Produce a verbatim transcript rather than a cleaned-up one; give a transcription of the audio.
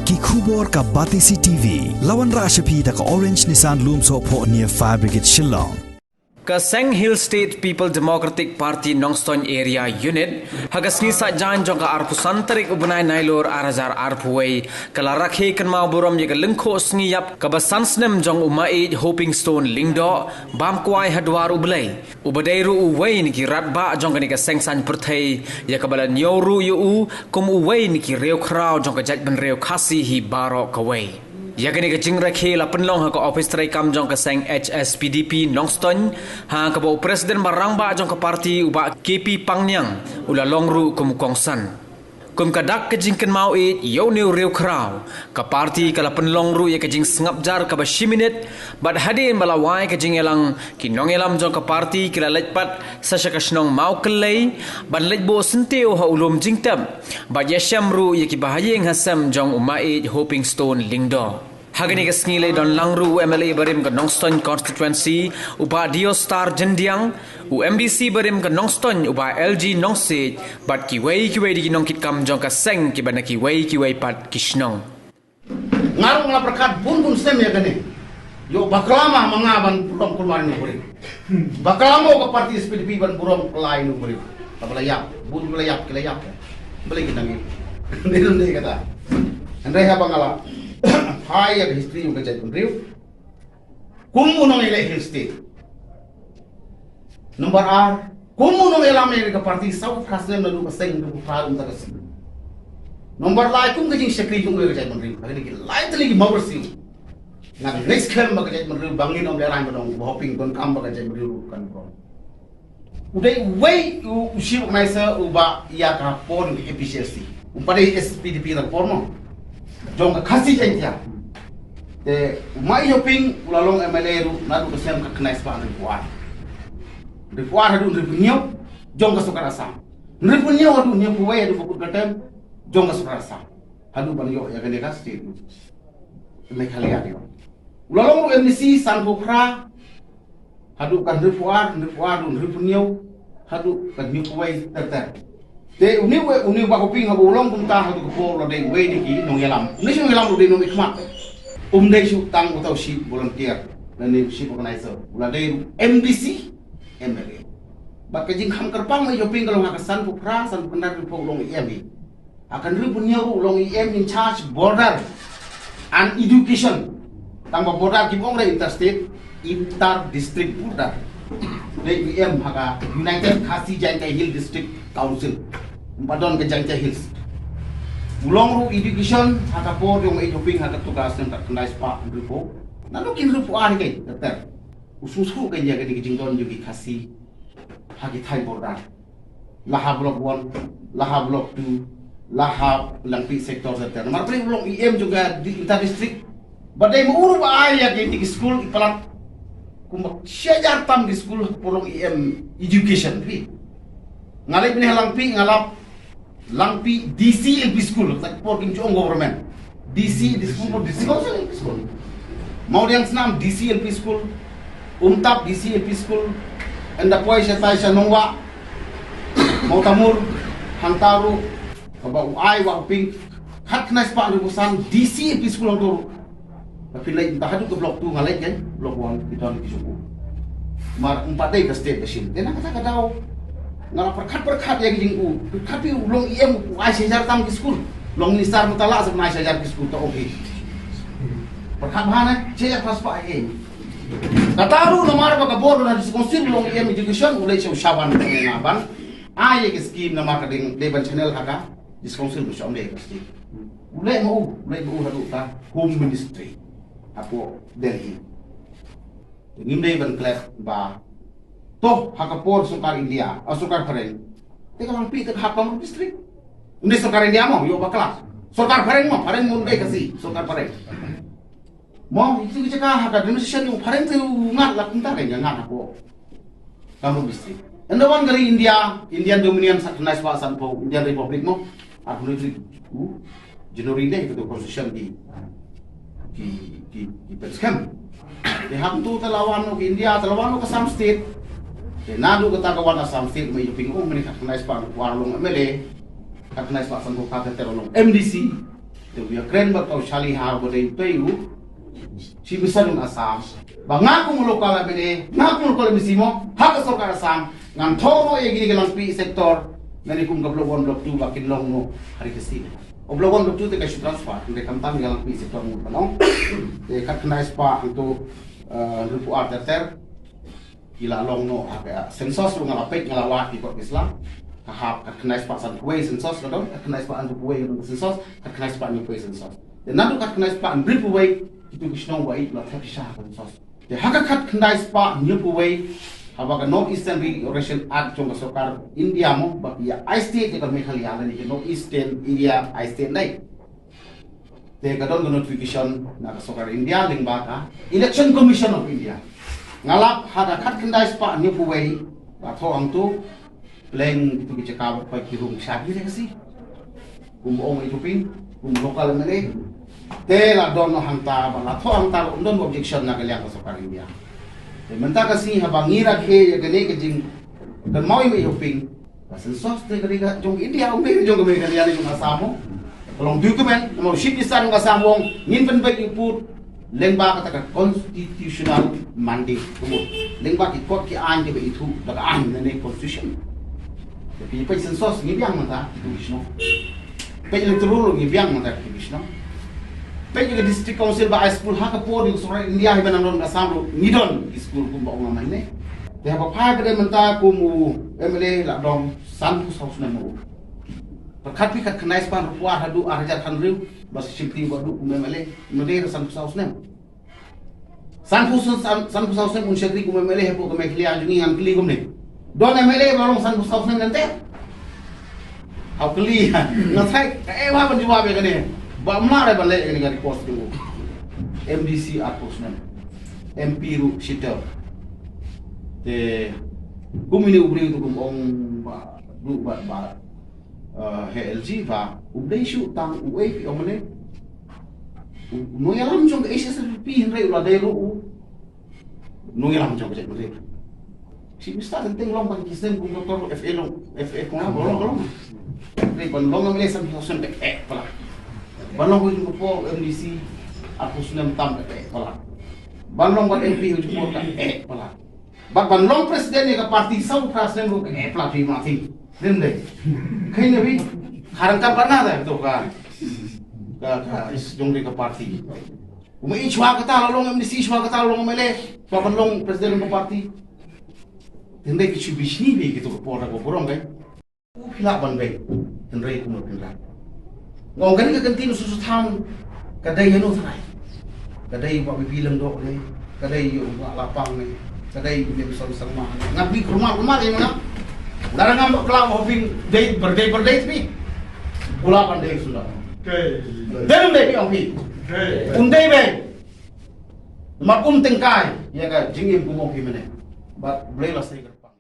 Ki khubor ka Batesi T V. La wanrah sha phi da ka Orange Nissan Lumsohphoh near Fire Brigade Shillong. Ka Seng Hill State People Democratic Party Nongstoin Area Unit, ha ka sngi Saitjaiñ jong ka arphew san tarik u bnai Nailur ar hajar arphew wei, ka la rakhe kynmaw burom ïa ka lyngkhuh sngi ïap kaba san snem jong u Maieit Hoping Stone Lyngdoh, bam kwai ha dwar U Blei. Uba dei ruh uwei na ki radbah jong kane ka seng saiñ pyrthei, ïa kaba la ñiew ruh ïa u kum uwei na ki riewkhraw jong ka jaitbynriew Khasi hi baroh kawei. Ïa kane ka jingrakhe la pynlong ha ka ophis treikam jong ka seng H S P D P Nongstoin, ha kaba u president ba rangbah jong ka party u Bah K P Pangniang u la long ruh kum u kongsan. Kum ka dak ka jingkynmaw ïeit ïa une u riewkhraw, ka party ka la pynlong ruh ïa ka jingsngap jar kaba shi minit, bad hadien ba la wai ka jingïalang, ki nongïalam jong ka party ki la leit pat sa sha ka shnong Mawkyllei, ban leit buh syntiew ha u lum jingtep, bad ïashem ruh ïa ki bahaïing hasem jong u Maieit Hoping Stone Lyngdoh. Ha kane ka sngi la ïadon lang ruh u M L A barim ka Nongstoin Constituency, u Bah Diostar Jyndiang, u M D C barim ka Nongstoin, u Bah L G Nongsiej, bad kiwei kiwei de ki nongkitkam jong ka seng kiba na kiwei kiwei pat ki shnong. Nga ruh nga la pyrkhat bun bun snem ïa kane. Ïoh bakla ma ma nga ban burom kulmar ïa u briew. Bakla mo ka party S P D P ban burom kulmar ïa u briew. Kaba la ïap, bun ba la ïap, ki la ïap. Balei ki nang ïap? Dei dei kata. Hynrei haba nga la phai ïa ka history jong ka jaitbynriew, kum u nongïaleh Hill State. Number ar, kum u nongïalam ïa ka party saw phra snem naduh ka seng, naduh ka phra um ta ka seng. Number lai, kum ka jingshakri jong u ïa ka jaitbynriew. Ka dei ki lai tylli ki mawrysi. Nga ngeit skhem ba ka jaitbynriew ba ngin ym leh rang ba dong, ba hoping donkam ba ka jaitbynriew ruh kan burom. U dei uwei u, u chief organizer uba ïa ka por A P H L C. Um pat dei S P D P na ka por mo. Jong ka Khasi Jaiñtia. Te u Maieit Hoping u la long M L A ruh naduh ka snem khatkhyndai spah hynriewphew ar. Hynriewphew ar haduh hynriewphew hynñiew jong ka sorkar Assam. Hynriewphew hynñiew haduh hynñiewphew wei haduh ka kut ka term jong ka sorkar Assam. Haduh ban ïoh ïa kane ka state. Meghalaya te. U la long ruh M D C sanphew phra haduh ka hynriewphew ar, hynriewphew ar, hynriewphew hynñiew, haduh ka hynñiewphew wei ter ter. Te une u, une u Bah Hoping haba u long kumta haduh ka por u la dei uwei na ki nongïalam. Une u nongïalam u dei nongmihkhmat. Um dei shuh tang uta u chief volunteer lane u chief organizer. U la dei ruh M D C, M L A. Bad ka jingkham kyrpang u Maieit Hoping ka long ha ka sanphew phra, sanphew khyndai, hynriewphew u long E M hi. Ha ka hynriewphew hynñiew ruh u long E M in charge border and education. Tang ba border kim ong re interstate, inter district border. Dei E M ha ka United Khasi Jaintia Hill District Council. Ba don ka Jaintia Hills. U long ruh education ha ka por jong u Maieit Hoping ha kato ka snem khatkhyndai spah hynriewphew. Naduh ki hynriewphew ar hi kein, ter ter. U sngewthuh kein ïa kane ka jingdon jong ki Khasi ha ki thaiñ border. La ha block one, la ha block two, la ha Langpih sector ter ter. Namar phi u long E M jong ka di-, inter district. Ba dei ma u ruh ba ai ïa kine ki skul i palat kumba shi hajar tam ki skul ha ka por u long E M education phi. Nga leit mynne ha Langpih nga lap Langpih D C L P School, ka por kim ju ong government. D C, D C School, D C Council L P School. Mawdiangsnam D C L P School, Umtap D C L P School, ynda poi shatai sha Nongwah, Mawtamur, hangta ruh, kaba u ai u Bah Hoping, khatkhyndai spah hynriewphew san, D C L P School hangta ruh. Ba phi leit mynta haduh ka block two nga leit kein, block one ki don ki jong u. Mar um pat dei ka state ba shim. Te na kata ka daw nga la pyrkhat pyrkhat ïa ki jong u. Pyrkhat phi u long E M u ai shi hajar tam ki skul. Long minister mynta la sa bnai shi hajar ki skul ta, okay. Pyrkhat bha ne, shi hajar phra spah E M. Kata ruh namar ba ka bor na district council long E M education u leit sha u Shaban ka nga ban ai ïa ki scheme namar ka dei, dei ban channel ha ka district council ba shong dei ka state. U leit ma u, u leit ma u haduh ka Home Ministry hapoh Delhi. Te ngim dei ban klet ba to ha ka por sorkar India, ah, sorkar phareng. Te ka Langpih te ka hap Kamrup district. Ym dei sorkar India mo, ïoh bakla. Sorkar phareng mo, phareng mo ym dei Khasi, sorkar phareng. Mo, itu jaka ha ka demonstration u phareng te u ngat la kumta ka ngat hapoh Kamrup district. Ynda wan ka ri India, Indian Dominion, sa khyndai spah sanphew, Indian Republic mo, arphew hynriew tarik u January dei kata constitution ki, ki, ki, ki pynskhem. Te hangto te la wan noh ka India, te la wan noh ka Assam State. Te naduh kata ka wan Assam State, ma i pynong mynne khatkhyndai spah hynriewphew ar u long M L A, khatkhyndai spah sanphew khat ter ter u long M D C. Te u ïakren bad ka u Shali ha ba dei u tei u Chief Minister jong Assam. Ba nga kum u local M L A, nga kum u local M D C mo, ha ka sorkar Assam ngan thoh noh ïa kine ki Langpih sector, ngan ïa kum ka block one, block two ba kin long noh ha ri ka state. U block one, block two te ka shu transfer, hynrei khamtam ïa Langpih sector mo ban ong. Te khatkhyndai spah hangto, eh, hynriewphew ar ter ter. Ki la long noh ha ka census ruh nga la peit, nga la wad ki kot ki sla. Ka hap khatkhyndai spah sanphew wei census ka don, khatkhyndai spah hynriewphew wei ka don census, khatkhyndai spah hynriewphew wei census. Te naduh khatkhyndai spah hynriewphew wei, kito ki shnong ba ïeit la thep shisha ha ka census. Te ha ka khatkhyndai spah hynriewphew wei, haba ka North Eastern Reorganization Act jong ka sorkar India mo, ba ki ïa ai state ïa ka Meghalaya lane ka North Eastern Area ai state dei. Te ka don ka notification na ka sorkar India lyngba ka Election Commission of India. Nga lap ha ka khatkhyndai spah hynñiewphew wei, ba thoh hangto, pleng tu ki jaka ba poi ki rung shabi re kasi. Kum ong i tuping, kum local M L A. Te la don noh hangta, ba la thoh hangta, la don objection na ka liang ka sorkar India. Te mynta ka sngi haba ngi rakhe ïa kane ka jing, ka mawi mai tuping. Ka census te ka dei ka jong India, ym dei jong ka Meghalaya ne jong Assam mo. Ka long document, namar u Chief Minister jong Assam u ong, ngin pynbeit ïa u pud lyngba kata ka constitutional mandate ka mut. Lyngba ki kot ki aiñ kiba ithuh da ka aiñ lane constitution. Te phi peit census ngi biang mynta ki tu ki shnong. Peit electoral roll ngi biang mynta ki tu ki shnong. Peit ïa ka District Council ba ai skul ha ka por jong ka sorkar India hi ba nang don ka Assam ruh ngi don ki skul kumba ong lamai ne. Te haba phai pat mynta kum u M L A la dong sanphew saw snem ruh. Pyrkhat phi khatkhyndai spah hynriewphew ar haduh ar hajar khathynriew ba sa shim ti ba duh kum M L A, mynta ruh sanphew saw snem. Sanphew san, san, sanphew saw snem un shakri kum M L A hapoh ka Meghalaya jong ngi, ngan kylli kumne. Don M L A ba long sanphew saw snem lynter? Haw kylli. Nga thait kaei ba ban jubab ïa kane. Ba mlak re ban leh ïa kane ka request jong u. M D C arphew snem. M P ruh shitom. Te kum ine u briew tu kum ong ba duh ba, ba, eh, H L G ba u dei shu tang uei phi ong ne. U nongïalam jong ka H S P P hynrei u la dei ruh u nongïalam jong ka jaitbynriew. Chief Minister teng teng long ban ki snem kum doktor, F A long, F A kong long, long, long. Hynrei ban long M L A sanphew saw snem ka eh palat. Ban long hynñiewphew M D C arphew snem tam ka eh palat. Ban long ban M P hynñiewphew ka eh palat. Bad ban long president ïa ka party saw phra snem ruh ka eh palat, phi ma phi. Dei ym dei? Khie ne phi. Kharang kan pat nga da to ka, ka, ka jong ka party. Kumba i shuwa kata la long M D C, shuwa kata la long M L A, shuwa ban long president ka party. Hynrei ki shu bishni bha kito ka por da ka burom kai. U phi lah ban beiñ, hynrei kumno phin rat. Nga ong kane ka kyntien u Soso Tham ka dei ïano trai? Ka dei u Bah B P Lyngdoh ne, ka dei u Bah Lapang ne, ka dei u Nelson Sangma ne. Nga bi kulmar kulmar ïa nga. Lada ngam bakla, ma phi dei, berdei berdei phi. U lah ban dei shuh. Dei. Dei, dei phi, ong phi. Dei. Um dei beiñ. Namar um tyngkai ïa ka jingim kum ong phi mynne. Bad Blei la sei kyrpang.